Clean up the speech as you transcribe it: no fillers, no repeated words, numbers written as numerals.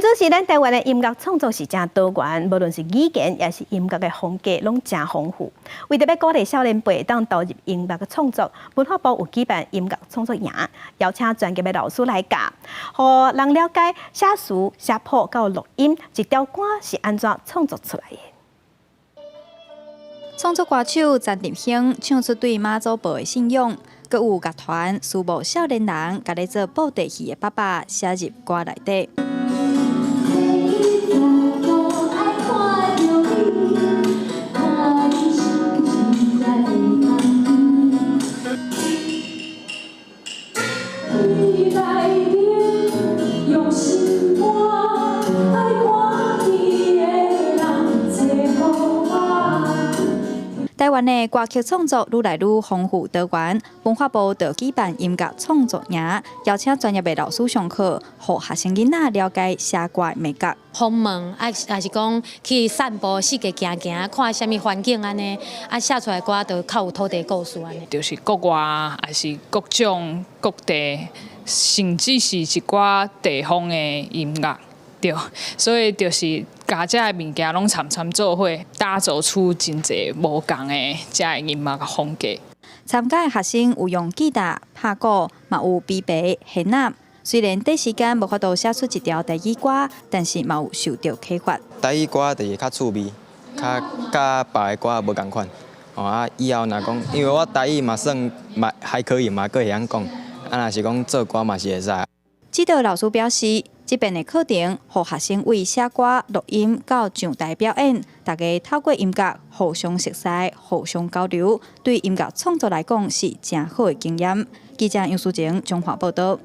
真主是咱台灣的音樂創作是誠多元，無論是語言抑是音樂的風格，攏誠豐富。為著欲鼓勵少年輩會當投入音樂的創作，文化部有舉辦音樂創作營，邀請專業的老師來教，予人了解寫詞、寫譜到錄音，一條歌是按怎創作出來的。創作歌手詹立興唱出對媽祖婆的信仰，閣有樂團私募少年人，共咧做布袋戲的爸爸寫入歌內底。台灣的歌曲創作愈來愈豐富多元，文化部就舉辦音樂創作營，邀請專業的老師上課，予學生囡仔了解寫歌的眉角。訪問啊，抑是講去散步，四界行行，看啥物環境按呢，啊寫出來歌就較有土地故事按呢。就是國外，抑是各種各地，甚至是一寡地方的音樂，對，所以就是共這个物件攏摻摻做伙，打造出真濟無仝的這个音樂風格。參加的學生有用吉他、拍鼓，嘛有琵琶、弦樂。雖然短時間無法度寫出一條台語歌，但是嘛有受著啟發。台語歌就是較趣味，較佮別的歌無仝款。哦啊，以後若講，因為我台語嘛算嘛還可以嘛，閣會曉講。啊，若是講做歌嘛是會使。指導老師表示，這遍的課程，予學生為寫歌、錄音到上台表演，大家透過音樂互相熟似、互相交流，對音樂創作來講是誠好的經驗。記者楊淑晴，彰化報導。